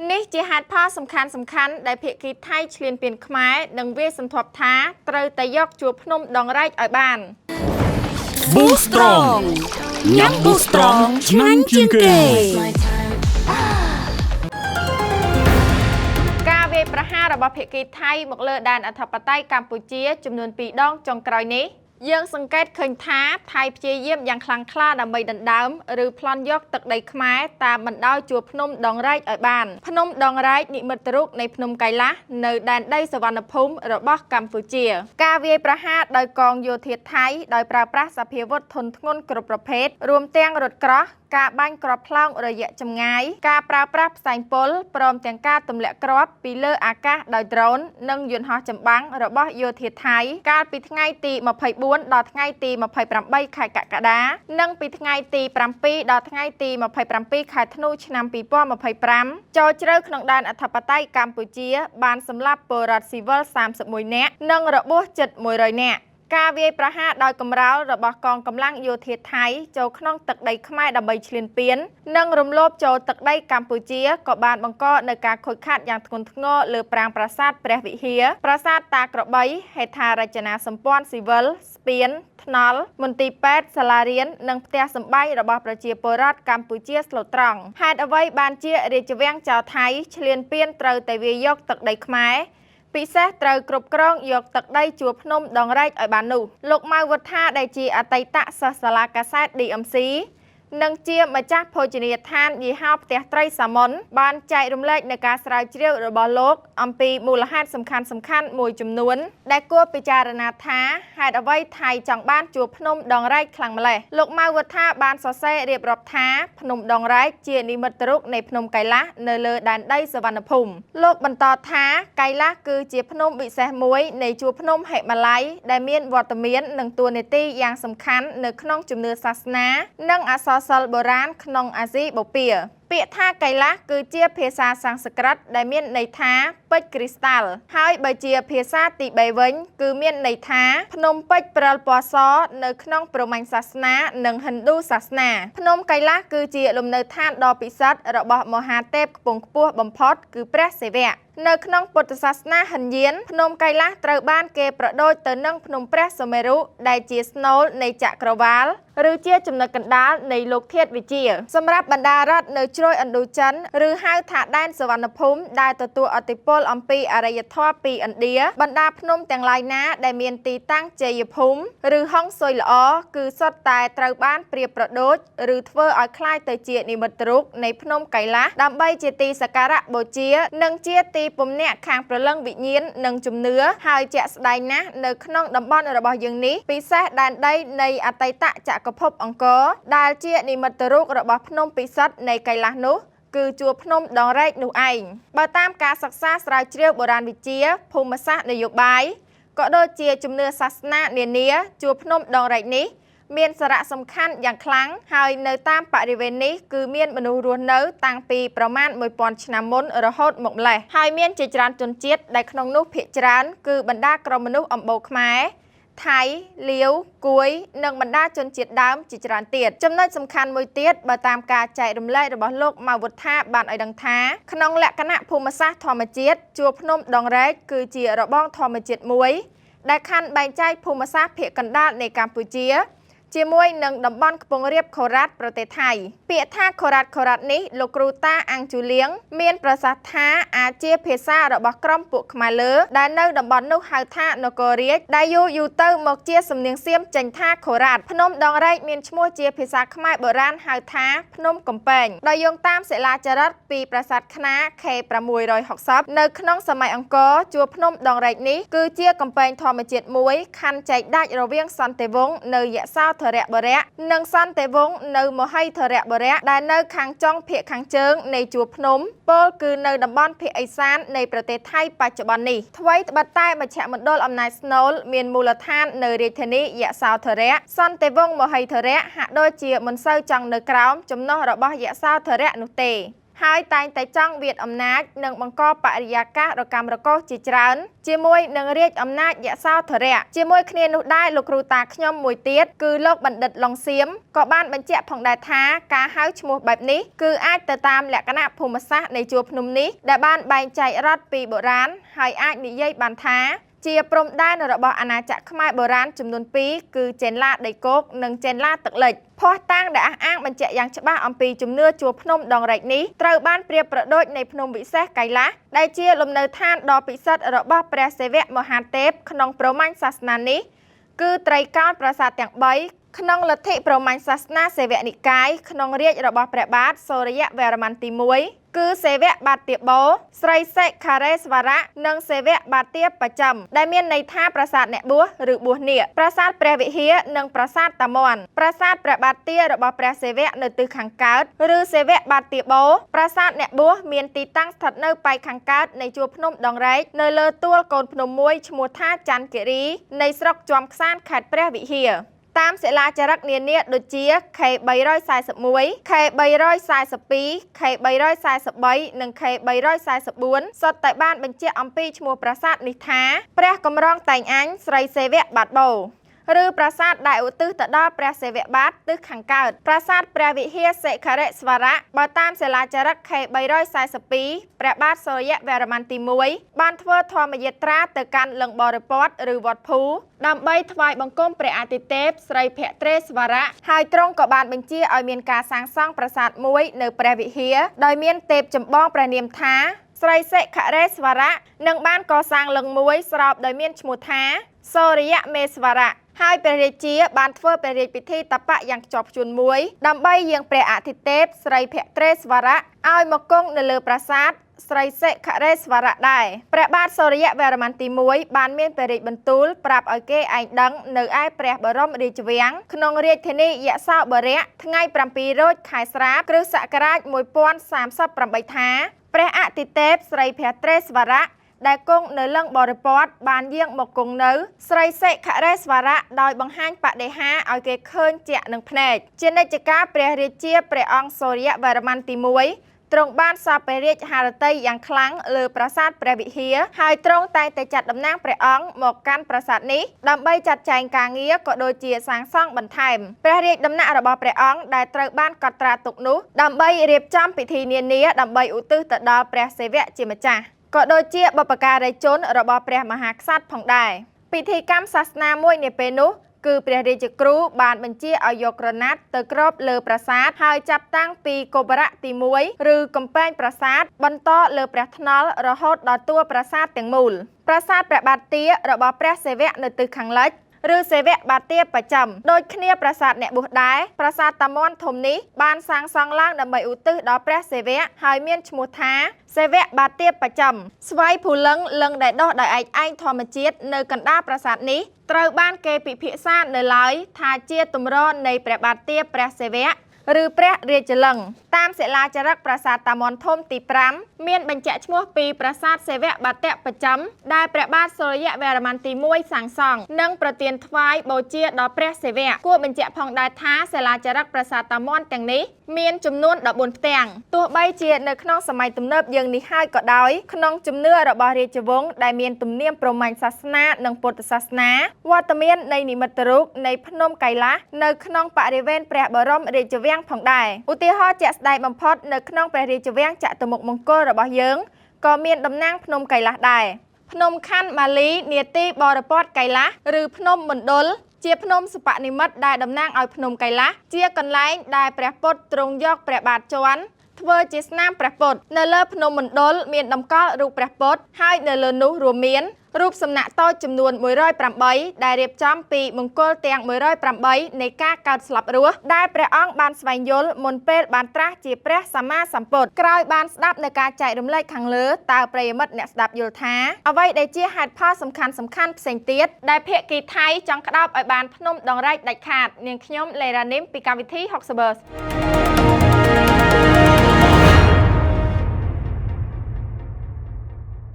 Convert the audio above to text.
នេះជាហេតុផលសំខាន់ៗដែលភាគីថៃឈ្លានពានខ្មែរនិងវាយសន្ធាប់ថាត្រូវតែយកជួរភ្នំដងរែកឲ្យបាន Boost Strong ញ៉ាំ Boost Strong ឆ្ងាញ់ជាងគេ My time. ការវាយប្រហាររបស់ភាគីថៃមកលើដែនអធិបតេយ្យកម្ពុជាចំនួន2ដងចុងក្រោយនេះយើងសង្កេតឃើញថាថៃព្យាយាមយ៉ាងខ្លាំងក្លាដើម្បីដណ្ដើមឬប្លន់យកទឹកដីខ្មែរតាមបណ្ដោយជួរភ្នំដងរែកឲ្យបានភ្នំដងរែកនិមិត្តរូបនៃភ្នំកៃឡាសនៅដែនដីសវណ្ណភូមិរបស់កម្ពុជា ការវាយប្រហារដោយកងយោធិថៃដោយប្រើប្រាស់សភាវុធធនធ្ងន់គ្រប់ប្រភេទរួមទាំងរថក្រោះការបាញ់គ្រាប់ផ្លោងរយៈចម្ងាយការប្រើប្រាស់ផ្សែងពុលព្រមទាំងការទម្លាក់គ្រាប់ពីលើអាកាសដោយដ្រូននិងយន្តហោះចម្បាំងរបស់យោធាថៃកាលពីថ្ងៃទី24ដល់ថ្ងៃទី28ខែកក្កដានិងពីថ្ងៃទី7ដល់ថ្ងៃទី27ខែធ្នូឆ្នាំ2025ចូលជ្រៅក្នុងដែនអធិបតេយ្យកម្ពុជា បានសម្លាប់ពលរដ្ឋស៊ីវិល31នាក់និងរបួសជិត100នាក់ការវាយប្រហារដោយកម្រោលរបស់កងកម្លាំងយោធាថៃចូលក្នុងទឹកដីខ្មែរដើម្បីឈ្លានពាននិងរំលោភចូលទឹកដីកម្ពុជាក៏បានបង្កនូវការខូចខាតយ៉ាងធ្ងន់ធ្ងរលើប្រាង្គប្រាសាទព្រះវិហារប្រាសាទតាក្របីហេដ្ឋារចនាសម្ព័ន្ធស៊ីវិលស្ពានថ្នល់មន្ទីរពេទ្យសាលារៀននិងផ្ទះសម្បែងរបស់ប្រជាពលរដ្ឋកម្ពុជាស្លូតត្រង់ហេតុអ្វីបានជារាជវាំងចៅថៃឈ្លានពានត្រូវតែវាយយកទឹកដីខ្មែរ ពិសេសត្រូវគ្រប់គ្រងយកទឹកដីជួរភ្នំដងរែកឲ្យបាននោះលោកម៉ៅវុត្ថាដែលជាអតីតសិស្សសាលាកាសែត DMC និងជាម្ចាស់ភោជនីយដ្ឋានយីហោផ្ទះត្រីសាម៉ុនបានចែករំលែកនៅការស្រាវជ្រាវរបស់លោកអំពីមូលហេតុសំខាន់ៗមួយចំនួនដែលគួរពិចារណាថាហេតុអ្វីថៃចង់បានជួរភ្នំដងរែកខ្លាំងម្ល៉េះលោកម៉ៅវុត្ថាបានសរសេររៀបរាប់ថាភ្នំដងរែកជានិមិត្តរូបនៃភ្នំកៃឡាសនៅលើដែនដីសវណ្ណភូមិលោកបន្តថាកៃឡាសគឺជាភ្នំពិសេសមួយនៃជួរភ្នំហិមាល័យដែលមានវត្តមាននិងតួនាទីយ៉ាងសំខាន់នៅក្នុងជំនឿសាសនានិងអក្សរសិល្ប៍បុរាណក្នុងអាស៊ីបូព៌ាពាក្យថាកៃឡាសគឺជាភាសាសំស្ក្រឹតដែលមានន័យថាពេជ្រគ្រីស្តាល់ហើយបើជាភាសាទីបីវិញគឺមានន័យថាភ្នំពេជ្រព្រិលពណ៌សនៅក្នុងព្រហ្មញ្ញសាសនានិងហិណ្ឌូសាសនាភ្នំកៃឡាសគឺជាលំនៅឋានដ៏ពិសិដ្ឋរបស់មហាទេពខ្ពង់ខ្ពស់បំផុតគឺព្រះសិវៈនៅក្នុងពុទ្ធសាសនាហិនយានភ្នំកៃឡាសត្រូវបានគេប្រដូចទៅនឹងភ្នំព្រះសុមេរុដែលជាស្នូលនៃចក្រវាលឬជាចំណុចកណ្ដាលនៃលោកធាតុវិទ្យាសម្រាប់បណ្ដារដ្ឋនៅជ្រោយឥណ្ឌូចិនឬហៅថាដែនសវណ្ណភូមិដែលទទួលឥទ្ធិពលអំពីអរិយធម៌ពីឥណ្ឌាបណ្ដាភ្នំទាំងឡាយណាដែលមានទីតាំងជ័យភូមិឬហុងស៊ុយល្អគឺសុទ្ធតែត្រូវបានប្រៀបប្រដូចឬធ្វើឲ្យក្លាយទៅជានិមិត្តរូបនៃភ្នំកៃឡាសដើម្បីជាទីសក្ការៈបូជានិងជាទីពំនាក់ខាងព្រលឹងវិញ្ញាណនិងជំនឿហើយជាក់ស្ដែងណាស់នៅក្នុងតំបន់របស់យើងនេះពិសេសដែនដីនៃអតីតចក្រភពអង្គរដែលជានិមិត្តរូបរបស់ភ្នំពិសិដ្ឋនៃកៃឡាសនោះគឺជួរភ្នំដងរែកនោះឯងបើតាមការសិក្សាស្រាវជ្រាវបុរាណវិទ្យាភូមិសាស្ត្រនយោបាយក៏ដូចជាជំនឿសាសនានានាជួរភ្នំដងរែកនេះមានសារៈសំខាន់យ៉ាងខ្លាំងហើយនៅតាមបរិវេណនេះគឺមានមនុស្សរស់នៅតាំងពីប្រមាណ1000ឆ្នាំមុនរហូតមកម្លេះហើយមានជាច្រើនជនជាតិដែលក្នុងនោះភាគច្រើនគឺបណ្ដាក្រុមមនុស្សអម្បូរខ្មែរថៃលាវគួយនិងបណ្ដាជនជាតិដើមជាច្រើនទៀតចំណុចសំខាន់មួយទៀតបើតាមការចែករំលែករបស់លោកម៉ៅវុត្ថាបានឲ្យដឹងថាក្នុងលក្ខណៈភូមិសាស្ត្រធម្មជាតិជួរភ្នំដងរែកគឺជារបងធម្មជាតិមួយដែលខណ្ឌបែងចែកភូមិសាស្ត្រភាគកណ្ដាលនៃកម្ពុជាជាមួយនឹងតំបន់ខ្ពង់រាបខូរ៉ាត់ប្រទេសថៃពាក្យថាខូរ៉ាត់ខូរ៉ាត់នេះលោកគ្រូតាអង្គជូលៀងមានប្រសាសន៍ថាអាចជាភាសារបស់ក្រុមពួកខ្មែរលើដែលនៅតំបន់នោះហៅថានគររាជដែលយូរយូរទៅមកជាសំនៀងសៀមចេញថាខូរ៉ាត់ភ្នំដងរែកមានឈ្មោះជាភាសាខ្មែរបុរាណហៅថាភ្នំកំពែងដោយយោងតាមសិលាចារឹកពីប្រាសាទខ្នា K660 នៅក្នុងសម័យអង្គរជួរភ្នំដងរែកនេះគឺជាកំពែងធម្មជាតិមួយខណ្ឌចែកដាច់រវាងសន្តិវង្សនៅយសោធរបុរៈនិងសន្តិវង្សនៅមហិធរបុរៈដែលនៅខាងចុងភាគខាងជើងនៃជួរភ្នំពោលគឺនៅតំបន់ភាគឦសាននៃប្រទេសថៃបច្ចុប្បន្ននេះថ្វីត្បិតតែមជ្ឈមណ្ឌលអំណាចស្នូលមានមូលដ្ឋាននៅរាជធានីយសោធរៈសន្តិវង្សមហិធរៈហាក់ដូចជាមិនសូវចង់នៅក្រោមចំណុះរបស់យសោធរៈនោះទេ ហើយតែងតែចង់វាតអំណាចនិងបង្កបរិយាកាសរកាំរកូសជាច្រើនជាមួយនឹងរាជអំណាចយសោធរៈជាមួយគ្នានោះដែរលោកគ្រូតាខ្ញុំមួយទៀតគឺលោកបណ្ឌិតឡុងសៀមក៏បានបញ្ជាក់ផងដែរថាការហៅឈ្មោះបែបនេះគឺអាចទៅតាមលក្ខណៈភូមិសាស្ត្រនៃជួរភ្នំនេះដែលបានបែងចែករដ្ឋពីបុរាណហើយអាចនិយាយបានថាជាព្រំដែនរបស់អាណាចក្រខ្មែរបុរាណចំនួន2គឺចេនឡាដីគោកនិងចេនឡាទឹកលិចភស្តុតាងដែលអះអាងបញ្ជាក់យ៉ាងច្បាស់អំពីជំនឿជួរភ្នំដងរែកនេះត្រូវបានប្រៀបប្រដូចនៃភ្នំវិសេសកៃឡាសដែលជាលំនៅឋានដ៏ពិសិដ្ឋរបស់ព្រះសិវៈមហាទេពក្នុងព្រហ្មញ្ញសាសនានេះគឺត្រីកោណប្រាសាទទាំង3ក្នុងលទ្ធិព្រហ្មញ្ញសាសនាសិវនិកាយក្នុងរាជ្យរបស់ព្រះបាទសូរ្យវរ្ម័នទី1គឺសិវៈបាទទាបោស្រីសិខរេស្វរៈនិងសិវៈបាទទាបច្ចឹមដែលមានន័យថាប្រាសាទអ្នកបួសឬបួសនាគប្រាសាទព្រះវិហារនិងប្រាសាទតាមាន់ប្រាសាទព្រះបាទទារបស់ព្រះសិវៈនៅទិសខាងកើតឬសិវៈបាទទាបោប្រាសាទអ្នកបួសមានទីតាំងស្ថិតនៅប៉ែកខាងកើតនៃជួរភ្នំដងរែកនៅលើទួលកូនភ្នំមួយឈ្មោះថាច័ន្ទគិរីនៃស្រុកជាំខ្សានខេត្តព្រះវិហារតាមសិលាចារឹកនានាដូចជា K341 K342 K343 និង K344 សុទ្ធតែបានបញ្ជាក់អំពីឈ្មោះប្រាសាទនេះថាព្រះកម្រងតែងអញស្រីសេវៈបាត់បោឬប្រាសាទដែលឧទ្ទិសទៅដល់ព្រះសិវៈបាទទិសខាងកើតប្រាសាទព្រះវិហារសិខរិស្វរៈបើតាមសិលាចារឹក K342 ព្រះបាទសូរ្យវរ្ម័នទី1បានធ្វើធម្មយាត្រាទៅកាន់លឹងបរិពតឬវត្តភូដើម្បីថ្វាយបង្គំព្រះអាទិទេពស្រីភទ្រេស្វរៈហើយទ្រង់ក៏បានបញ្ជាឲ្យមានការសាងសង់ប្រាសាទមួយនៅព្រះវិហារដោយមានទេពចម្បងព្រះនាមថាស្រីសិខរេស្វរៈនិងបានកសាងលឹងមួយស្របដោយមានឈ្មោះថាសូរិយមេស្វរៈហើយព្រះរាជាបានធ្វើព្រះរាជពិធីតបៈយ៉ាងខ្ជាប់ខ្ជួនមួយដើម្បីយាងព្រះអធិទេពស្រីភទ្រេស្វរៈឲ្យមកគង់នៅលើប្រាសាទស្រីសិខរេស្វរៈដែរព្រះបាទសូរិយវរ្ម័នទី1បានមានព្រះរាជបន្ទូលប្រាប់ឲ្យគេឯងដឹងនៅឯព្រះបរមរាជវាំងក្នុងរាជធានីយសោបរៈថ្ងៃ7រោចខែស្រាបគ្រិស្តសករាជ1038ថាព្រះអធិទេពស្រីភទ្រេស្វរៈដែលគង់នៅលឹងបរិពតបានយាងមកគង់នៅស្រីសិខរេស្វរៈដោយបង្ហាញបដិហាឲ្យគេឃើញជាក់នឹងភ្នែកជានិច្ចកាលព្រះរាជាព្រះអង្គសូរិយវរ្ម័នទី1ទ្រង់បានសពព្រះរាជហឫទ័យយ៉ាងខ្លាំងលើប្រាសាទព្រះវិហារហើយទ្រង់តែងតែចាត់តំណាងព្រះអង្គមកកាន់ប្រាសាទនេះដើម្បីចាត់ចែងការងារក៏ដូចជាសាងសង់បន្ថែមព្រះរាជដំណាក់របស់ព្រះអង្គដែលត្រូវបានកត់ត្រាទុកនោះដើម្បីរៀបចំពិធីនានាដើម្បីឧទ្ទិសទៅដល់ព្រះសិវៈជាម្ចាស់ក៏ដូចជាបុព្វការីជនរបស់ព្រះមហាក្សត្រផងដែរពិធីកម្មសាសនាមួយនាពេលនោះគឺព្រះរាជគ្រូបានបញ្ជាឲ្យយកក្រណាត់ទៅគ្របលើប្រាសាទហើយចាប់តាំងពីកុបរៈទី1ឬកំពែងប្រាសាទបន្តលើព្រះថ្នល់រហូតដល់តួប្រាសាទទាំងមូលប្រាសាទព្រះបាទទារបស់ព្រះសិវៈនៅទិសខាងលិចឬសិវៈបាទទាបច្ចឹមដូចគ្នាប្រាសាទអ្នកបួសដែរប្រាសាទតាមាន់ធំនេះបានសាងសង់ឡើងដើម្បីឧទ្ទិសដល់ព្រះសិវៈហើយមានឈ្មោះថាសិវៈបាទទាបច្ចឹមស្វ័យភូលឹងលឹងដែលដុះដោយឯកឯងធម្មជាតិនៅកណ្ដាលប្រាសាទនេះត្រូវបានគេពិភាក្សានៅឡើយថាជាទម្រនៃព្រះបាទទាព្រះសិវៈឬព្រះរាជលឹងតាមសិលាចារឹកប្រាសាទតាមាន់ធំទី5មានបញ្ជាក់ឈ្មោះពីប្រាសាទសិវៈបាតៈបច្ចឹមដែលព្រះបាទសូរិយវរ្ម័នទី1សាងសង់និងប្រទានថ្វាយបូជាដល់ព្រះសិវៈគួរបញ្ជាក់ផងដែរថាសិលាចារឹកប្រាសាទតាមាន់ទាំងនេះមានចំនួន14ផ្ទាំងទោះបីជានៅក្នុងសម័យទំនើបយើងនេះហើយក៏ដោយក្នុងជំនឿរបស់រាជវង្សដែលមានទំនៀមព្រហ្មញ្ញសាសនានិងពុទ្ធសាសនាវត្តមាននៃនិមិត្តរូបនៃភ្នំកៃឡាសនៅក្នុងបរិវេណព្រះបរមរាជវាំងផងដែរឧទាហរណ៍ជាក់ស្ដែងបំផុតនៅក្នុងព្រះរាជវាំងចតុមុខមង្គលរបស់យើងក៏មានតំណាងភ្នំកៃឡាសដែរភ្នំខណ្ឌបាលីនាទីបរពតកៃឡាសឬភ្នំមណ្ឌលជាភ្នំសុបនិមិត្តដែលតំណាងឲ្យភ្នំកៃឡាសជាកន្លែងដែលព្រះពុទ្ធទ្រង់យកព្រះបាទជន់ធ្វើជាស្នាមព្រះពុទ្ធនៅលើភ្នំមណ្ឌលមានតម្កល់រូបព្រះពុទ្ធហើយនៅលើនោះរួមមានរូបសំណាកតូចចំនួន108ដែលរៀបចំពីមង្គលទាំង108នៃការកើតស្លាប់រស់ដែលព្រះអង្គបានស្វែងយល់មុនពេលបានត្រាស់ជាព្រះសម្មាសម្ពុទ្ធក្រោយបានស្ដាប់នៅការចែករំលែកខាងលើតើប្រិយមិត្តអ្នកស្ដាប់យល់ថាអ្វីដែលជាហេតុផលសំខាន់ផ្សេងទៀតដែលភាគីថៃចង់ក្តោបឲ្យបានភ្នំដងរែកដាច់ខាតនាងខ្ញុំលេរ៉ានីមពីកម្មវិធី60 Buzz។